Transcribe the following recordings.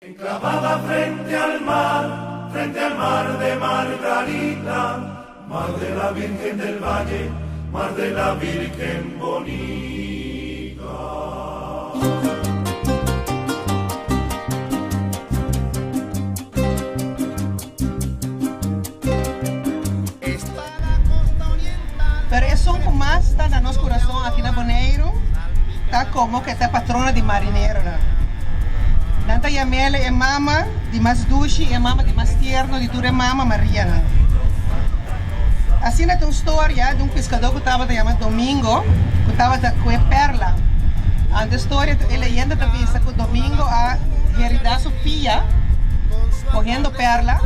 Enclavada frente al mar, frente al mar de Margarita, mar de la Virgen del Valle, mar de la Virgen bonita. Pero esun ku mas ta na nos kurason aki na Boneiru ta komo ku e ta patrona di marineronan. Nan ta yam'el e mama di mas dushi, e mama di mas tierno di tur e mama Marianan. Asina ta un storia di un piskadó ku tabata yama Domingo ku tabata kue perla. Anto e storia, e leyenda ta bisa ku Domingo a heridá su pia kohiendo perla.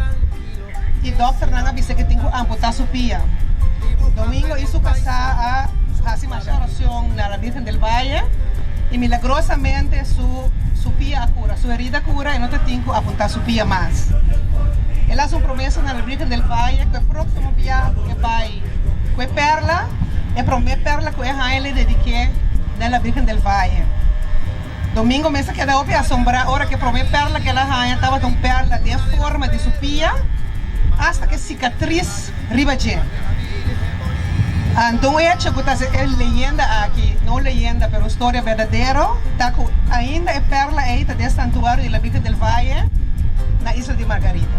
E dòkternan a bisa ku e tin ku amputá su pia. Domingo i su kasá a hasi masha orashon na la Virgen del Valle i milagrosamente su su pia a kura. Su herida a kura i no ta tin ku apuntá su pia mas. El a hasi un promesa na la Virgen del Valle ku e próksimo biaha ku e bai ku e pèrla, e promé pèrla ku e haña lo e dedik'é na la Virgen del Valle. Domingo mes a keda hopi asombrá ora ku e promé pèrla ku el a haña tabata un pèrla den forma di su pia, asta ku e sikatris riba dje. Anto un echo ku ta hasi e leyenda aki, no un leyenda pero un storia berdadero, ta ku ainda e pèrla ei ta den Santuario di la Virgen del Valle na isla di Margarita.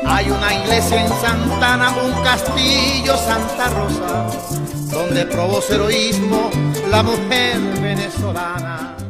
Hay una iglesia en Santana, un castillo Santa Rosa, donde probó su heroísmo la mujer venezolana.